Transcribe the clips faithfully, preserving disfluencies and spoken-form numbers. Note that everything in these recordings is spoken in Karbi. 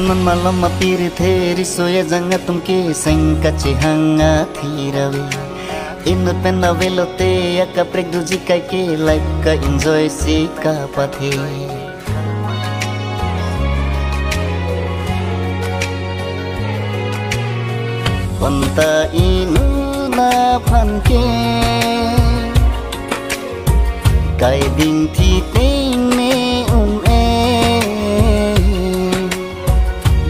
Non malom apirit he riso ejang atum ke seng kachehang athir ave. Inut pen avelote akaprek doji kaike life ka-enjoy si kapathe. Bonta inut aphan ke kai dingthi tengne un-e.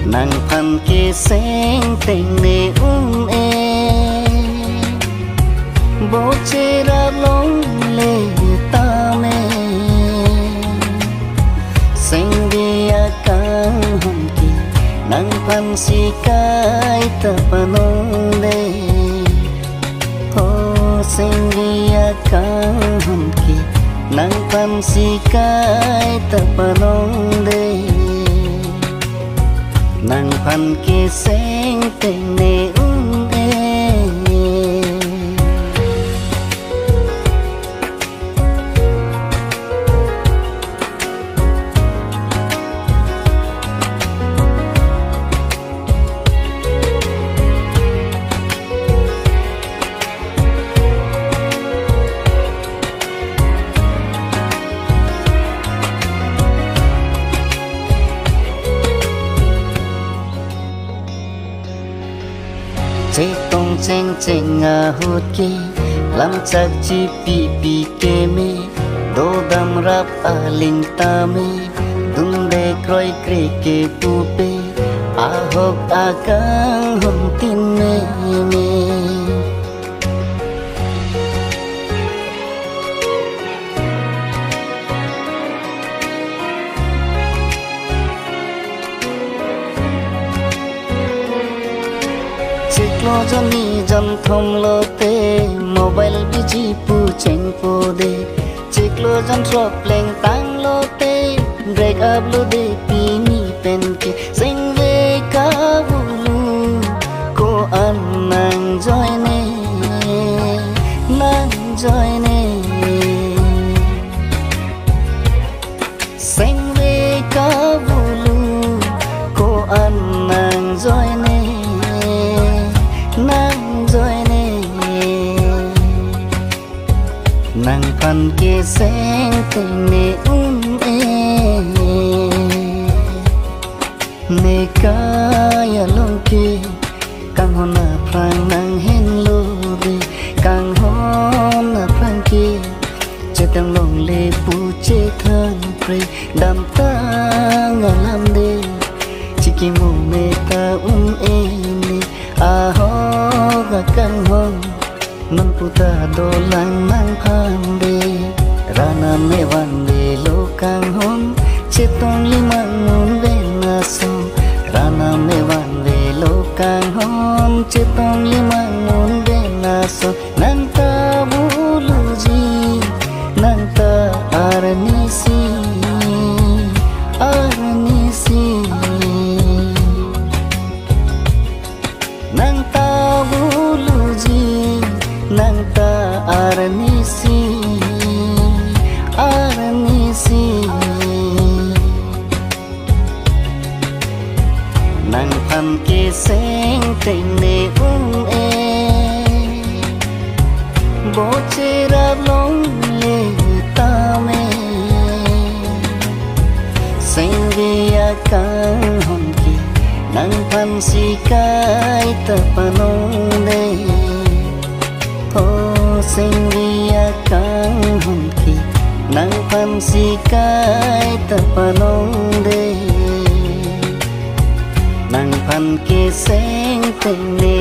Nangphan ke seng tengne un-e. Bo cherap longle tame. Sengve akanghon ke nangphan si kaita panong de. O sengve akanghon ke nangphan si kaita panong de. Nangphan ke seng tengne un-e. Chetong chengcheng ahut ke lamchak chipipi keme, dodam rap aling tame, dunde kroikre ke pupe, ahok akanghon tin meme. Chiklo jon ni jon thom lote mobile biji pu chengpo de. Chiklo jon throk pleng tang lote break up lo de pini pen ke. Sengve kavulu ko-an nangjoine, nangjoine. Sengve kavulu ko-an nangjoine, nangjoine. Nangphan ke seng tengne un-e. Ne kai along ke kanghon aphrang nanghenlo de, kanghon aphrang ke chetong longle pu chethan pre, damtang alam de, chikimo meta un-e ne, ahok akanghon non puta dolang nangphan de. Rat nam evanvelo kanghon, chetong limang un ven ason. Rat nam evanvelo kanghon, chetong limang un ven ason. Nang ta buluji, nang ta arnisi, arnisi. Nang ta buluji, nang ta arnisi, arnisi. Nangphan ke seng tengne un-e. Bo cherap longle tame. Sengve akanghon ke nangphan si kaita panong de. O sengve akanghon ke nangphan si kaita panong de. Nangphan ke seng tengne